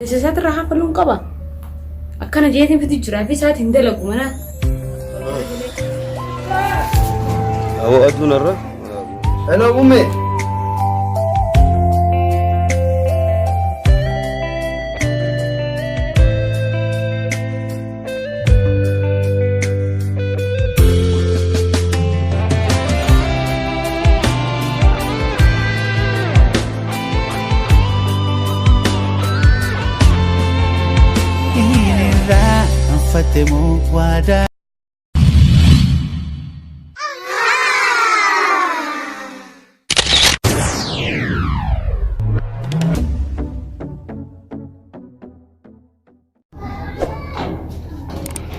Isa isaatirraa kafaluun qaba. Akkana jeetiin fiti jiraa fi isaati hin dalagu mana. Awoo aduun irra. Hello, Umme. Irraanfatte moo waadaa.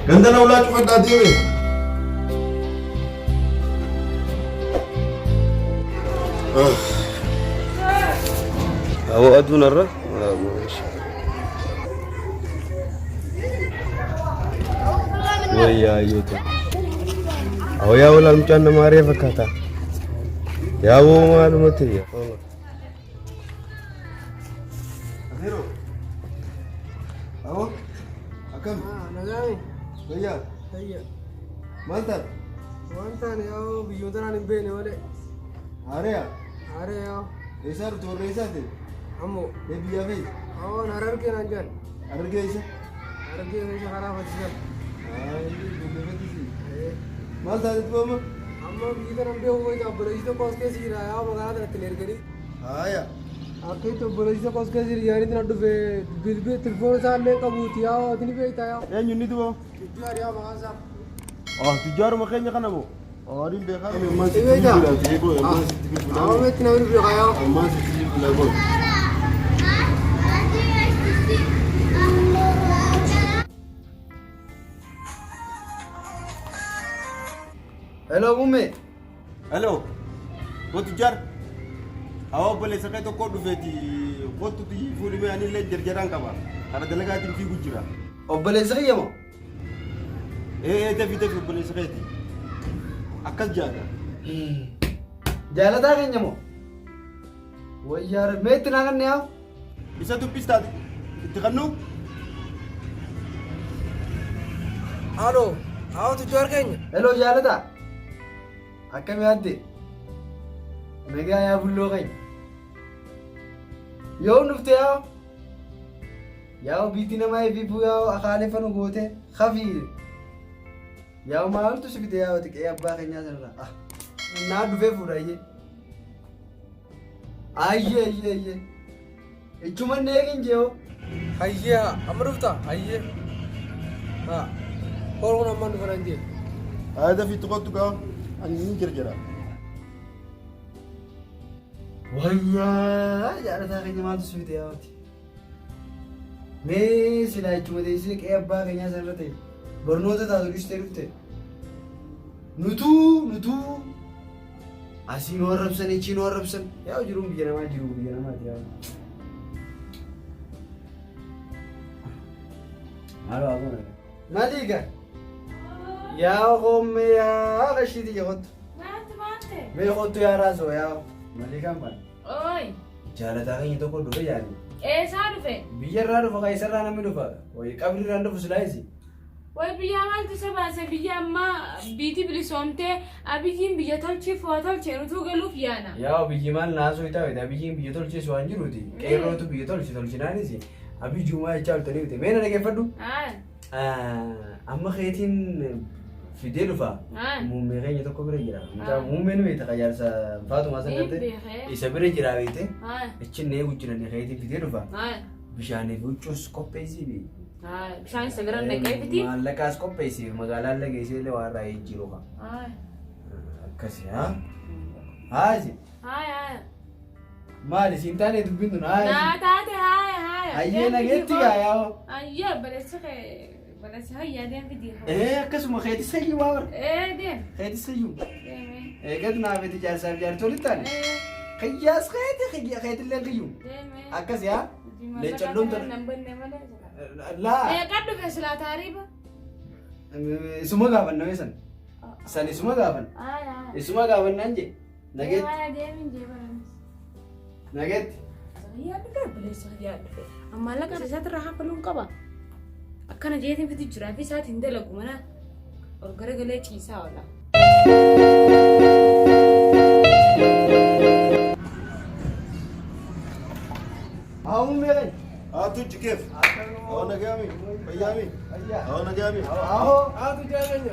Ganda na ulaa cufadhaa deeme. Awoo aduun irra. Wayyaa ayyoota. Awoo yaa walaal mucaan nama haree fakkaata. Yaa woo maaluma ta'e. Ameeroo. Awoo. Akkam? Nagaami. Fayyaa. Fayya. Maal taate? Waan taane yaa'u biyyoota naan hin beekne malee. Haareya. Haaree yaa'u. Eessaa dhufte warra eessaati? Ammoo. Ee biyyaa feeti? Awoon harargee naan jedhan. Harargee eessa? Harargee keessa karaa fatisan. Maal taate tuba amma? Amma biyyi kana hin beeku wayita obboleessi tokko as keessa jira yaa'u magaalaa kanatti hin erganii. Haaya. Akka itti obboleessi tokko as keessa jira yaanitti na dhufe bilbil telefoona isaa illee qabuuti yaa'u ati ni beekta yaa'u. Eenyu inni tuba? Tujjaar yaa'u maqaan isaa. Ah, tujjaaruma keenya kana moo? Aariin beekaa. Ammaan Ni beektaa? Awwa meetti namni beekaa yaa'u. Ammaan sitti bilbilaa goon. Hello, Umme. Hello. Koo tujjaar. Awwa obboleessa kee tokko dhufeeti kottu fuudhimee anillee jarjaraan qaba. Kana dalagaatiin fiigu jira. Obboleessa kiyya moo? Ee ee dafii dafii obboleessa keeti. Akkas jaata. Jaalataa keenya moo? Wayyaa rabbi mee itti naa kanne yaa? Isa dubbistaati itti kannuu? Aloo. Awwa tujjaar keenya. Hello jaalataa. Akkam yaadde? Nagaa yaa bulloo keenya. Yoom dhufte yaa? Yaa biitti namaa eebbifuu yaa akaalee fanu goote hafii. Yaa maaltu si fide yaa xiqqee abbaa keenyaa sanarraa. Ah, naa dhufee fuudha ayyee. Ayyee ayyee ayyee. Ichuman eegin jeeoo. Hayyee haa amma dhufta hayyee. Haa. Horuun ammaan dhufa naan jee. Haa dafii itti kottu gaa. Ani ni jarjara. Wayyaa jaalataa keenya maaltu si fide yaa ati. Mee silaa ichuma teessee qe'ee abbaa keenyaa sanarra ta'e barnoota taatu dhiistee dhufte. Nutuu nutuu asii nu arrabsan achii nu arrabsan yaa jiruun biyya namaa jiru biyya namaati yaa. Maal waa goona? Maalii gaa? Yaa hommee yaa qashiitii kottu. Maaltu maal ta'e? Mee kottu yaa raasoo yaa malii kan baane. Ooyi. Jaalataa keenya tokko dhufe yaani. Eessaa dhufe? Biyya irraa dhufa kan isarraa namni dhufa. Wayi qabri irraan dhufu silaayisi. Way biyyaa maaltu isa baase biyya ammaa biitii bilisoomtee abiyyiin biyya tolchiif waa tolcheen utuu galuuf yaana. Yaa biyyi maal naasoo itaa wayita abiyyiin biyya tolchees waan jiruuti. Qeerrootu biyya tolche tolchinaanis abiyyumaa jechaa oltanii miti. Mee na dhageeffadhu. Amma keetiin fidee dhufa. Muummee keenya tokko bira jira. Mucaa muummeen beekta qajaarsa faatumaa san gartee. Isa bira jira beekte. Ichin eegu jiran keetiin fidee dhufa. Bishaanii fi huccuus qopheessii fi. Bishaan isa bira naqee fiti. Maallaqaas qopheessii magaalaan lageessee illee waan irraa jijjiiru qaba. Akkasi haa. Haasi. Maali siin taane dubbiin tun haaya. Naa taate haaya haaya. Hayyee nageetti gaa yaa'oo. Hayyee obboleessi kee obboleessi hayyaa deem fidii. Ee akkasuma keeti sayyuu waa bara. Ee deem. Keeti sayyuu. Deemee. Eegatu naa fiti jaarsaaf jaartii walitti taane. Ee Kiyyaas keeti kiyya keetillee kiyyu. deemee. Akkas yaa. Leencalloon tana. Nan banne malee. Laa. Ee qaddu fee silaa taariiba. Isuma gaafanname san. San isuma gaafan. Haaya haaya. Isuma gaafannaan jee. Nageetti. Haaya deemin jee baranis. Nageetti. Yaa dhufe obboleessi yaa dhufe. Maallaqa isaatirraa kafaluun qaba. Akkana jeetiin fiti jiraa fi isaatiin dalagu mana ol garagalee ciisaa oola. Haa muummee keenya. Haa tujji keef. Haa nagaami. Fayyaami. Haa nagaami. Haatu jaallanya.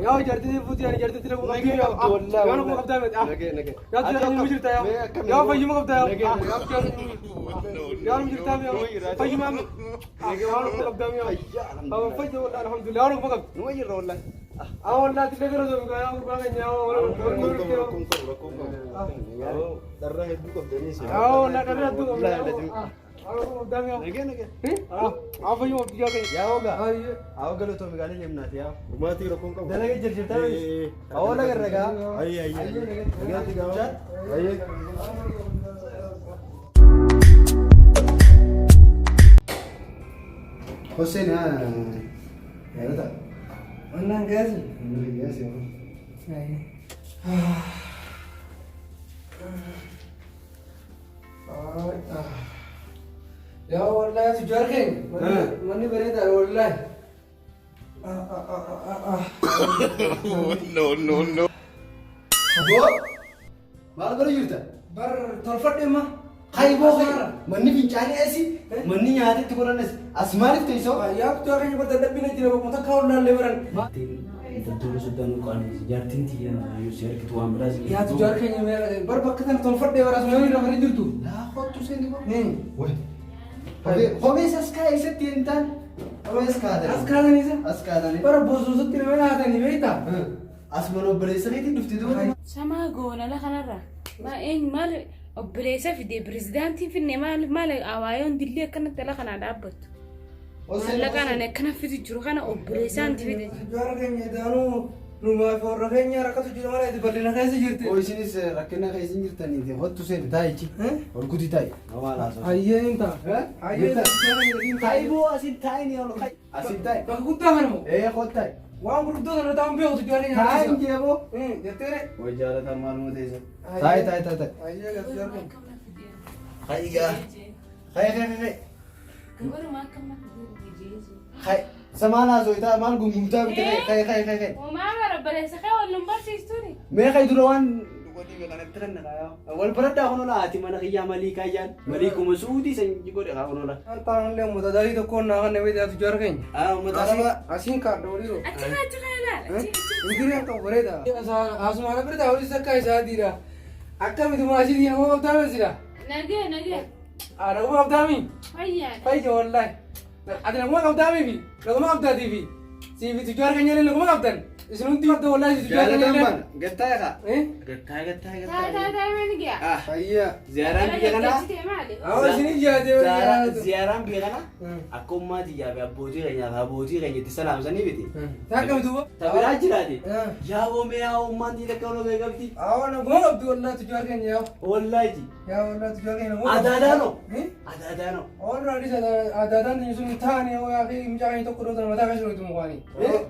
Yaa jartii fuutii ani jartii tila qabdii yaa yaa nu qabdaa miti yaa tila kan jirta yaa yaa fayyuma qabdaa yaa yaa nu jirta yaa fayyuma yaa nu qabdaa yaa fayya wallahi alhamdulillah yaa nu qabda Numa jirra wallahi. Ah wallahi tila gara zo yaa gurbaa keenya yaa Rakkoon qabu rakkoon qabu. Dharraa hedduu qabdanii si. yaa wallahi dharraa hedduu qabda yaa qabdaa yaa Nagee nagee. ah fayyuma qabdaa keenya Yaa ogaa. Haa galatoo magaalaa deemnaati yaa. Dhumaatii rakkoon qabu. Dalaga jirjirtaa Haa lagarra gaa. Ayyee ayyee. Nagaatti gaafa. Ayyee. Hossein haa yaadata. Wannan gaasi. Gaasi. Yaa wallahi tujaar keenya manni bareedaadha wallahi. No, no, no. Aboo maal godhu jirta? Bar tolfadhe ma. Kayboo manni fincaanii asi manni nyaata itti godhan asi as maaliif teessoo? Yaa tujaar keenya bar dadhabbiin jira boqota akka wallaallee baran. Daldalli soddaan qaaneessi jaartiin tiyya yoo si argitu waan biraas. Yaa tujaar keenya bar bakka tana tolfadhe bara asuma irra farri jirtu. Laa kottu seeni boo. Kophee kophees as kaa'e isatti hin taane kophees kaatanii. As kaatanii isa. As kaatanii. Bara bosoosatti nama nyaatanii beektaa? As mana obboleessa keetiin dhufte duuba. Samaa goona la kanarra. Maa eenyu maal obboleessa fide pirezidaantiin finne maal maal awaayoon dillee akkanatti ala kanaa dhaabbattu. Maallaqaan ani akkana fidu jiru kana obboleessaan fide. Tujaar keenya daanuu numaaf warra keenya rakkatu jira malee bal'ina keessa jirti. Oo isinis rakkina keessa hin jirtaniiti hottu seeni taa'ichi. Ol kuti taa'i. Maal haasa'u? Hayyee hin ta'a. Hayyee hin ta'a. Taa'iboo asin taa'ini ol ka'i. Asin taa'i. Bakka guddaa kana moo? Ee hot taa'i. Waan gurguddoo sana ta'uun beeku tujaar keenya. Taa'in jeeboo. Jettee. Way jaalataan maaluma teessa. Taa'i taa'i taa'i taa'i. Hayyee tujaar keenya. Ka'i gaa. Ka'i ka'i ka'i. Gabarumaa akkam na fide jeesu. Ka'i. Isa maal haasa'u maal gungumtaa miti ka'i ka'i ka'i ka'i. Homaa bara obboleessa kee wal nun barsiistuuni. Mee ka'i dura waan kanatti kan naqaa wal baradhaa kun ola ati mana kiyyaa malii kaayyaan malii kuma suutii san godhe kaa kun ola. Antaanillee uummata darii tokkoon naa kan namni tujaar keenya. Ah uummata asii. Asiin kaadha olii. Achi kaa achi kaa ilaala. Achi achi. Ingiriin qabu bareeda. Asumaan bira taa'u olii akka isaatiidha. Akka miti maasii nama qabdaa meesida. Nagee nagee. Naguma qabdaami. Fayyaadha. Fayya wallahi. Ati naguma qabdaami fi naguma qabdaatii fi siifi tujaar keenya illee naguma qabdan. Isin hundi qabda wallahi tujaar keenya Jaalataan illee. bana gattaa kaa. Gattaa gattaa Taa gattaa. taa taa mani gaya. Ah Fayya. ziyaaraan biyya kanaa. Galchitee maali? Awwa isin ijaatee Ziyaaraan biyya kanaa akka ummaati yaa fi abbootii keenyaaf abbootii keenya itti salaamsanii miti. Takka miti Ta biraa jiraate. Yaa boomee yaa ummaan tii takka oloo qabdi. Awwa naguma qabdi wallahi tujaar keenya yaa. Wallaahi. Yaa wallahi tujaar keenya naguma. Adaadaano. Adaadaano. Warra adis adaadaan teenya sun taane yaa fi mucaa keenya tokko dhootan mataa keessa dhootu mukaani.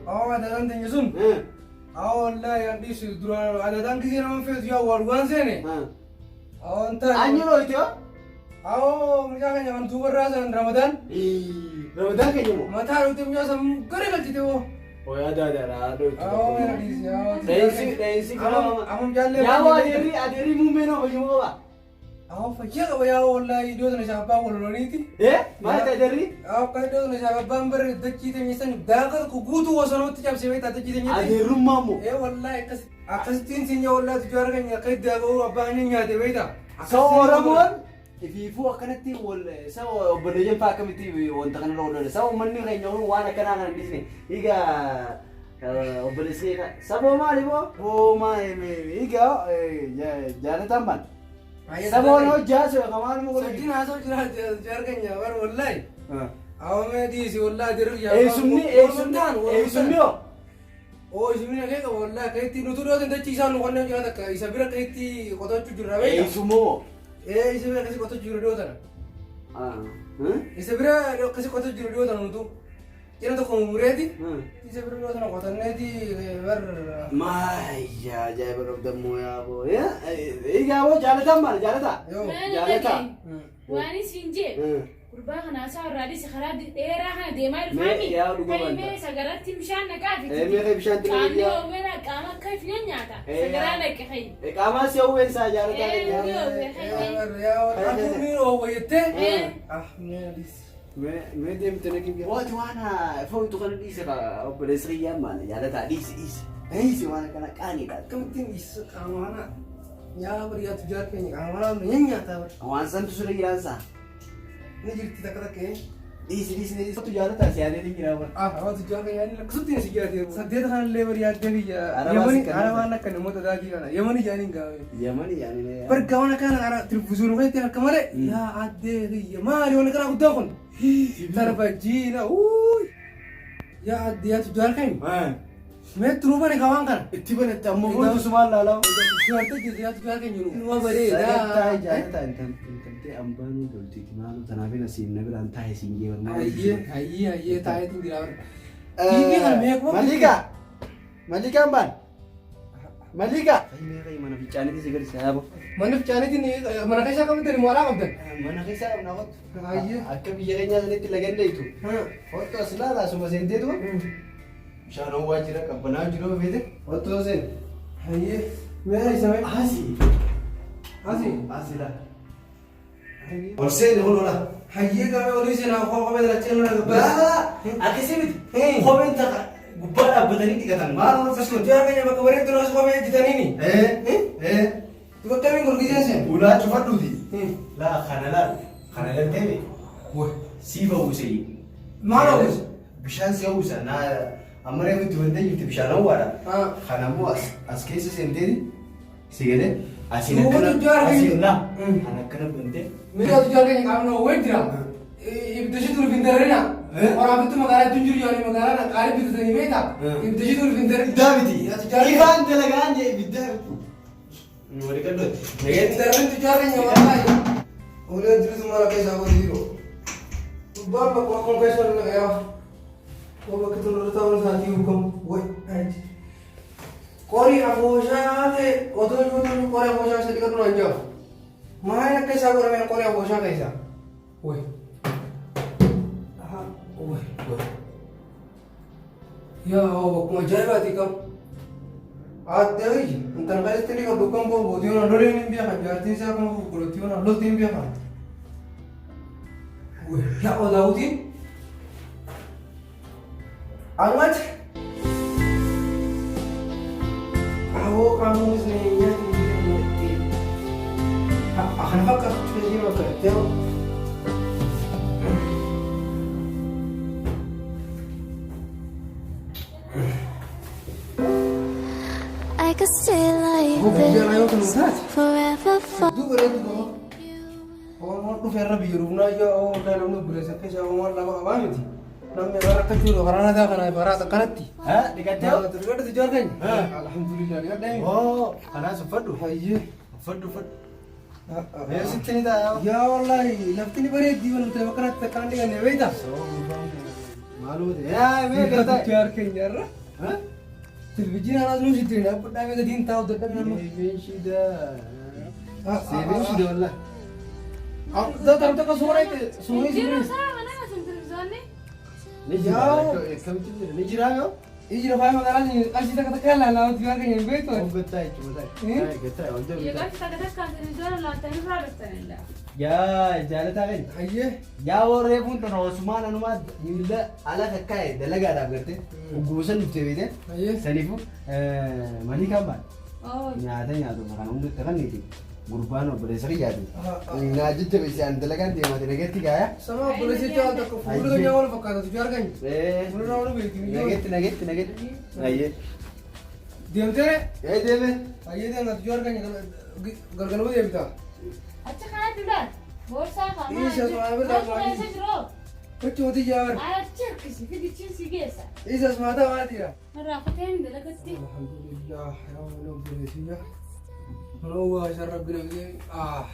Awwa adaadaan teenya sun. Awwa wallahi adis duraan adaadaan gisee nama feetu yaa wal waan seene. Awwa taane. Anyi rooyite hoo? Awwa mucaa keenya kan duubarraa san Ramadaan. Ramadaan keenya moo? Mataa dhoote mucaa san gara galchite hoo. Oo adaadaadha dhooyite. Awwa adis yaa. Dheensi dheensi Amma mucaallee. Yaa boo adeerri adeerri muummee noo fayyuma qaba. Awwa fayyaa qaba yaa wallahi iddoo sana isaa abbaa waloloniiti. Eh maal ta'e adeerri? Akka iddoo sana isaa abbaan barre dachii teenya san daakaa tokko guutuu bosonootti cabsee beektaa dachii teenyatti. Adeerrummaa moo? Ee wallahi akkas akkasittiin siin yaa wallahi tujaar keenya akka itti daakuu abbaa keenya nyaate beektaa. Saba Oromoon ifiifuu akkanatti wal saba obboleeyyan fa'aa akkamitti wanta kanarra wal lola. Saba uummanni keenya kun waan akkanaa kana hin dhiisne. Egaa obboleessi keenya saba maali boo? Boo maali egaa jaalataan baan. Saba Oromoo jaasa yookaan maal moo godhu? Sajjiin haasa'u jira tujaar keenya bar wallahi. Awwa mee dhiisi wallahi dirri yaa. Eessumni eessumni eessumni hoo? Oo eessumni nagee qaba wallahi akka itti nutu dhootan dachii isaan nu qonnee jira takka isa bira akka itti qotachuu jirra beektaa. Eessumoo? Ee isa bira akkasi qotachuu jiru dhiyoo tana. Isa bira akkasi qotachuu jiru dhiyoo tana nutu. Cina tokko mummureeti. Isa bira sana qotanneeti bar. Maayyaa ajaa'iba qabdammoo yaa boo. Egaa boo jaalataan maal jaalataa? Yoo. Jaalataa. Waan isin jee gurbaa kana isaa irraa dhisi karaa dheeraa kana deemaa Mee dhufanii yaa dhuguma kaimee sagaratti bishaan naqaa fi Mee kee bishaan xiqqoo qaamni yaa. oomeera qaama akka ifne nyaata Eh, sagaraa yaa. naqe kai. Qaamaa si hawweensaa jaalataa keenya. Yaa aduun ni oowwa jettee. Ah mee adis. Mee deemte na kibya. Waati waan foytu kana dhiise obboleessi kiyyaan maala jaalataa dhiisi dhiisi. Dhiisi waan akkana qaaniidha. Akkamittiin dhiisa qaama kana. Yaa bari yaa tujaar keenya qaama kana ni nyaata bari. Waan santu sirra jiraansaa. Ni jirti takka takka. Dhiisi dhiisi dhiisi. Tu jaalataa si yaadeetiin jira bara. Ah waa tujaar keenya ni lakkisutti si jaatee. Saddeeta kanallee bari yaaddee biyya. Arabaa Yamani si kana. arabaan akka namoota daakii kana. Yamani jaaniin gaafee. Yamani yaani. Barga waan kana ara televizyoon keessatti harka malee yaa addee kiyya maali waan kana guddaa kun tarba jiila uuy yaa addee yaa tujaar keenya mee turuu bane ka waan kana Itti banatte ammoo gootu sumaan laalaa. tujaarte jirti yaa tujaar keenya nu Sagantaa bareedaa jaalataa intaltee ambaanuu loltiiti maaloo tanaaf hin asiin na biraan taa'e siin jee barmaa. hayyee hayyee hayyee taa'eetiin jira bara TV kana meequma Malika! Malikaan baan! Malika! Fayyimee mana fincaaniitti si garsiisa yaaboo. Mana fincaaniitiin mana keessaa qabdan moo alaa qabdan Mana keessaa qabna kottu. Hayyee. Akka biyya keenyaa sanitti lagan deetu. Kottu as ilaala asuma seenteetu. Bishaan ho'aa jira qabbanaa jira beete. Kottu seen. Hayyee mee isa mee Asi. Asi. Asi laa. Ol seeni kun ola. Hayyee qabee olii seenaa koo qabee dalachee nuna gabbaa Laa akkasii miti. Kopheen takka gubbaa dhaabbatanii dhiqatan. Maal ol akkasuma. Tujaar keenya bakka bareedduu nas kophee hojjetaniini. Ee. Bakka kamiin gurgurteen seen? Ulaa cufadhuuti. Laa kana laal kana galtee siif hawwise. Maal hawwise? Bishaan si hawwisa. Naa amma reefu itti bantee jirti bishaan hawwaadha. Ah. Kana immoo as keessa seenteeti si galee asiin Duuba akkana tujjaar keenya- asiin laa kan akkana bantee. Miidhaa tujaar keenya qaamni hawwee jira. Ibidda ishee turuuf hin dararina. Waraabbitti magaalaa hedduun jiru yaani magaalaa qaalii bitatanii beektaa? Ibidda ishee turuuf hin dararina. Ibiddaa miti. Yaa tujjaar keenya. Ifaan dalagaan jee ibiddaa miti. Walii gaddooti. Hin dararin tujaar keenya wallaahi. Ulee jirutu mana keessaa godhu jiru. Gubbaan bakka akkuma keessa ol naqee yaa. Koo bakki tun irra taa'uun isaatii hukamu. Wayi. Qorii afooshaa ta'e otoo jirutu qorii afooshaa isa dhiqatu naan jaafu. Maal akka isaa godhamee qorii afooshaa keessa? Wayi. Aha, wayi, wayi. Yaa bakkuma ajaa'ibaati qabu. Addee wayyi, intala keessatti ni qabdu kan boobu yoona loleen hin beekan jaartiin isaa kan gurguratti yoona lolti hin beekan. Wayi, yaa odaawutiin. Ahmad. Awoo qaamonis ni nyaati ni Kana fakkaatu cufa bakka itti I could stay like Biyya yoo kan this taate. forever for Hedduu bareedu qaba. Oromoon dhufe irra biyya dhufnaa ijaa oo waldaa namni obboleessa akka isaa Oromoon lama qabaa miti. Namni karaa akka jiru karaa nagaa kana karaa akkanatti. Dhiqattee hoo? Dhiqadhu tujaar keenya. Alhamdulillah dhiqadhee. Oo kanaas uffadhu. Hayyee. Uffadhu uffadhu. Mee sitti ni ta'a. Yaa wallaahi lafti ni bareeddi waan nuti bakka kanatti takkaan dhiqanne beektaa? Maaluma ta'e. Yaa mee gataa. Tujaar keenya irra. Televizyiin haalaas nuus ittiin dhaabbadhaa mee gatiin taa'u dadhabne amma. Seebeen shida. Seebeen shida wallaahi. Zaata takka suuraa itti suuraa Jiru suuraa. isaa mana sun televiziyoonni. Ni jira. Akkamitti jira? Ni jiraa yoo? Ijira faaya magaalaa qarshii takka takka ilaalaa tujaar keenya hin beektu. Gattaa jechuudha. Gattaa wanta Yoo qarshii takka takkaan televiziyoona laaltanii irraa dhuftanidha. Yaa jaalataa keenya. Hayyee. Yaa warree kun tana osumaan anumaa miila ala kakkaa'e dalagaadhaaf gartee gugguusan dhuftee beekte. Hayyee. Saniifuu malii kan baal Oo. nyaata nyaatuma kana hundi itti kanniiti gurbaan obboleessa kiyyaati. Naa jajjabeessi ani dalagaan deemaate nageetti gaaya. Sama obboleessa jecha takka fuula keenya wal fakkaata tujaar keenya. Fuula wal beekti. Nageetti nageetti nageetti. Hayyee. Deemtee Ee deeme. hayyee deemna tujaar keenya galgaluma deemta. Achi kanatti laal. Boorsaa kana. Isa sumaa bira Maal keessa jiru? Huccuuti jaar. Achi harkisi fidichiin si geessa. Isa sumaata maatiidha. Irraa kuteen dalagatti. Alhamdulillah yaa mana obboleessiyya. Mana waa isa rabbi namni ah.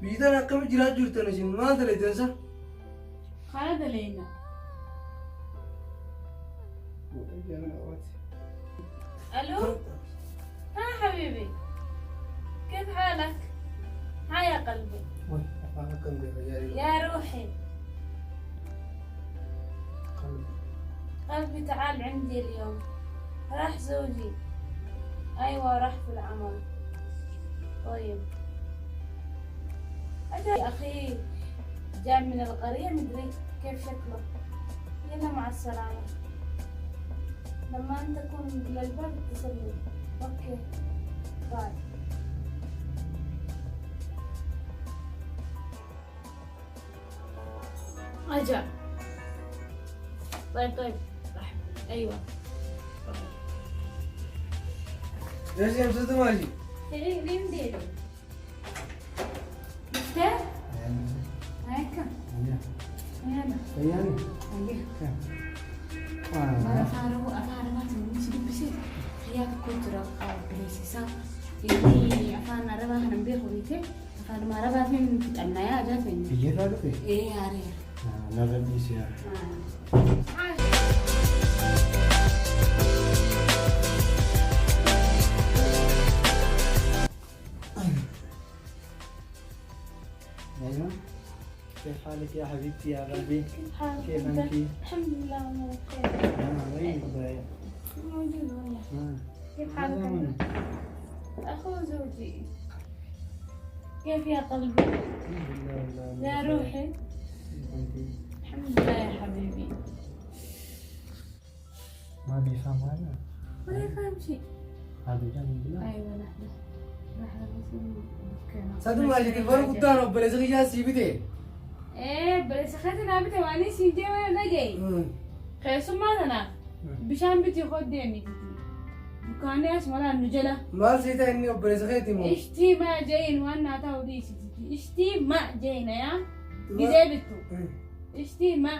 Biyyi tana akkami jiraachuu jirtan isin maal dalaytan sa? Kana dalayna. الو ها حبيبي كيف حالك؟ ها يا قلبي يا روحي قلبي تعال عندي اليوم راح زوجي ايوه راح في العمل طيب أجل أخي جاء من القرية مدري كيف شكله يلا مع السلامة لما أنت تكون للباب تسلم okay bye أجا طيب طيب راح أيوة Deesim situ maali? مين ديري مفتاح هيك يلا Fayyaani? أيوه Afaan Oromoo afaan Arabaatiin nuti dubbise xiyyaa tokko jira obboleessa inni afaan Arabaa kana hin beeku beekte afaanuma Arabaatiin fixannaa yaa jaafenye. Biyyarraa dhufe? Ee haareera. Narra dhiisee haa. ايوه كيف حالك يا حبيبتي يا قلبي؟ كيف حالك كيف أنت؟ أنت؟ الحمد لله والله بخير. وين البراية؟ موجود والله. كيف حالك أنت؟ أخو زوجي. كيف يا قلبي؟ الحمد لله والله يا روحي. أنت؟ الحمد لله يا حبيبي. ما بيفهم هذا؟ ولا يفهم شيء. هذا جانب بالله أيوة لحظة. لحظة بس okay. Sadu maali telefoona guddaan obboleessa kiyyaa sii bite? Ee obboleessa keetii naa bite waan isiin deemee dhagaye. Keessummaa tanaaf bishaan bitii koo deemiti. Dukkaanni as malaan nu jala. Maal sii ta'e inni obboleessa keetii moo? Ishtii maa jeyin waan naa ta'u dhiisiti. Ishtii ma jeyina yaa. Gizee bittu. Ishtii ma.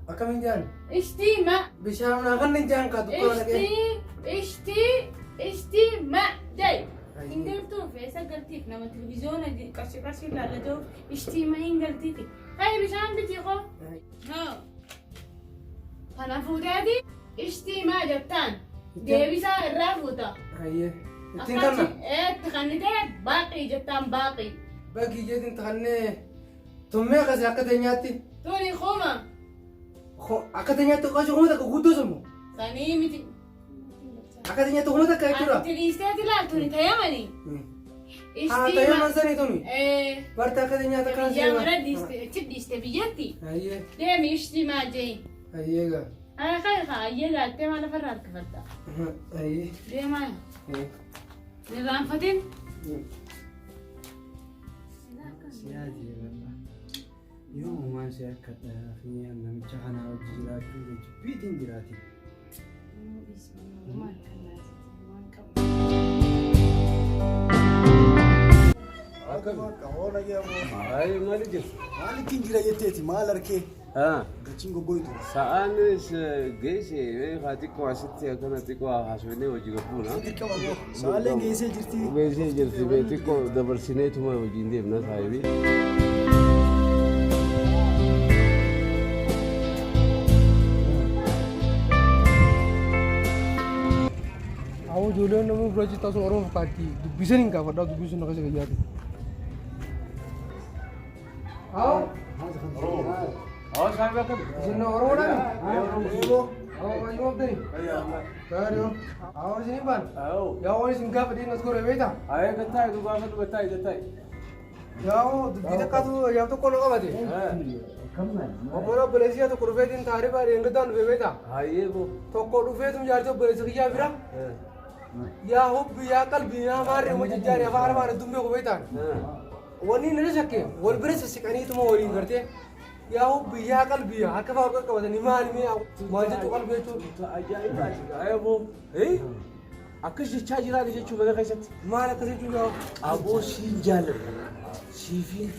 Akkamiin jaan? Ishtii ma. Bishaan naa kan hin jaan kaa dukkaana dhaqee. Ishtii ishtii ishtii ma jey. Hin galtuuf eessa galtiif nama televizyoona qarshii qarshii ilaalla jiruuf ishtii ma hin galtiifi. Hayi bishaan bitii koo. Kana fuuteeti ishtii maa jettaan deebisaa irraa fuuta. Hayyee. Ittiin kanna? Itti kannitee baaqii jettaan baaqii. Bakki jeetiin takannee tummee akkasii akka teenyaatti. Tuni kuma Akka teenyaatti qarshii kuma takka guutuu sumu. Sanii miti. Akka teenyaatti kuma takka jechuudha. Ati dhiisteeti laal tuni tayyamanii. Haa tayyaman sanii tuni. Barta akka teenyaatti akkana Biyyaa mara dhiiste achi dhiiste biyyatti. Hayyee. Deemi ishtii maa jeeyin. Hayyee gaa. Haa kai haa ayyee gaattee maal lafarraa harkifatta. Hayyee. Deemaa. Nirraanfatin. Siyaati wallah. Yoomumaan si akka fi namicha kanaa wajji jiraachuu jibbiitiin jiraati. Maal kanaa waan qabu. Ay, maali jirtu? Maalittiin jira jetteeti maal harkee gachiin goggoytu. Sa'aanis geesse haa xiqqoo asitti akkana xiqqoo haasofnee hojii gabbuuna. Dirqama boo sa'aaleen geessee jirti. Geessee jirti bee xiqqoo dabarsineetuma hojiin deemna saahibii. Awwa ijoolleen namni bira jirtu asuma Oromoo fakkaatti dubbisan hin gaafadhaa dubbisuun akka isa gayyaati. Awwa. Awwa saahibii akkam? Isin Oromoodhaan? Awwa fayyuma abdani? Gaarii. Awwa isin hin baan? Yaa waan isin gaafadhee nas godhe beektaa? Ayee gattaa'e du gaafadhu gattaa'e gattaa'e. Yaa dubbii takkaatu yaa tokko nu qabate. Obbola obboleessi tokko dhufeetiin taarifaa dheengaddaan dhufe beektaa? Hayyee boo. Tokko dhufeetum jaartii obboleessi kiyyaa bira. Yaa hubbi yaa qalbii yaa maarree uma jajjaari afaan arabaan hedduun beeku beektaan. Wanni inni shakke wal bira sissiqaniituma waliin gartee yaa hubbi yaa qalbii harka fa'aa wal qabatanii maali mee maal jechuu qalbii jechuun. Ajaa'ibaati ayee boo. Akkas jechaa jiraani jechuu mana keessatti. Maal akkas jechuun yaa Aboo siin jaalladha. Siifiin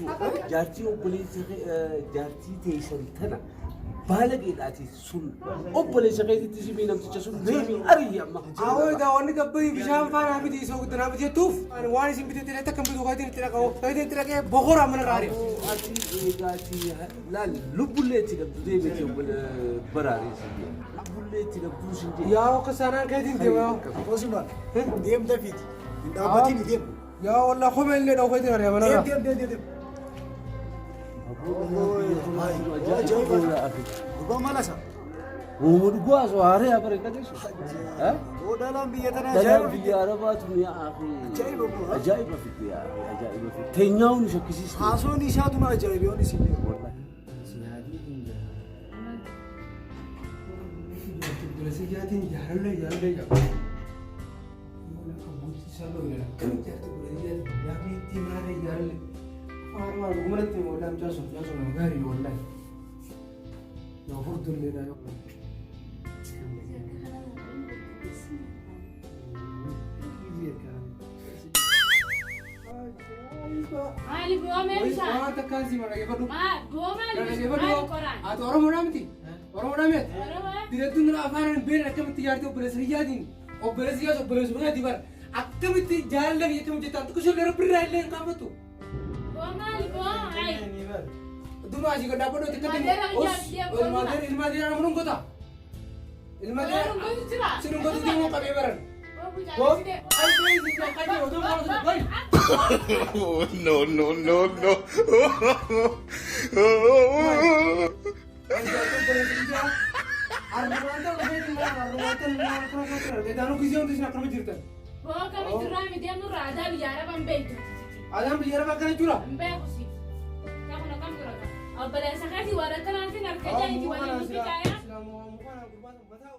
jaartii obboleessa jaartii teessan tana Baalageedhaati sun obboleessa keetitti simii namticha sun deemii ari'i amma. Awoo egaa wanni gabbayi bishaan faanaa miti isoo guddinaa miti jettuuf ani waan isin bitee illee takka bitu kayitiin itti dhaqa'u kayitiin itti dhaqee boqoraa mana irraa ari'a. Ati eegaati laal lubbullee itti dhabdu deemiti baraarii si jee. Lubbullee itti dhabduu si jee. Yaa akka saanaan kayitiin deema yaa. Osuma deem dafiiti. Hin dhaabbatiin deem. Yaa wallah komee illee dha'u kayitiin ari'a mana Deem irraa. deem deem deem. Gurbaan maal haasa'a? Uuma dhugaa osoo haaree haa bare qajeessu. Dhalaan biyya tanaa Dhalaan ajaa'iba biyya Arabaatu mi'aa fi Ajaa'iba moo? Ajaa'iba fidde yaa ajaa'iba fidde. Teenyaa'uun nu shakkisiiste. Haasoon isaatu na ajaa'ibe yoon isin Obboleessa jaatiin jaalallee jaalallee jaa. Akkamitti jaartii obboleessa jaatiin yaamitti maalee jaalallee. Afaan dhugumanatti wallah mucaan sun mucaan sun gaarii wallah. Yoo furdullee dha yoo. Maali bu'aa bishaan? Waan takkaan si dhaggeeffadhu. Bu'aa maali Dhaggeeffadhu. maali qoraan? Ati Oromoodhaa miti? Oromoodhaa miti? Oromoo? Direttuun dura afaan hin beekne akkamitti jaartii obboleessa kiyyaatiin obboleessi kiyyaas obboleessa kiyyaati bara akkamitti jaalala kiyya akkamitti jettaan xiqqoo illee rabbirraa illee hin qaanfattu. Bu'aa maali bu'aa? Ayi. Duma asii gad dhaabbadhu xiqqatti Ilma ilma ilma dhiiraa nama dhungata. Ilma Nama dhiiraa dhungatu jira. si dhungatu deemuu qabee baran. Boo. Ay ay ay oduu maal bay. No, no, no, no. Bu'aa akkamitti irraa miti nurraa aadaa biyya arabaa hin beektu. Adaan biyya arabaa akkana jechuudha. Hin beeku si. Kun akkam jira? Obboleessa keetii waan akkanaatiin harka jahiiti waliin nuti caayaa. Silaamu mukaan gurbaan mataa.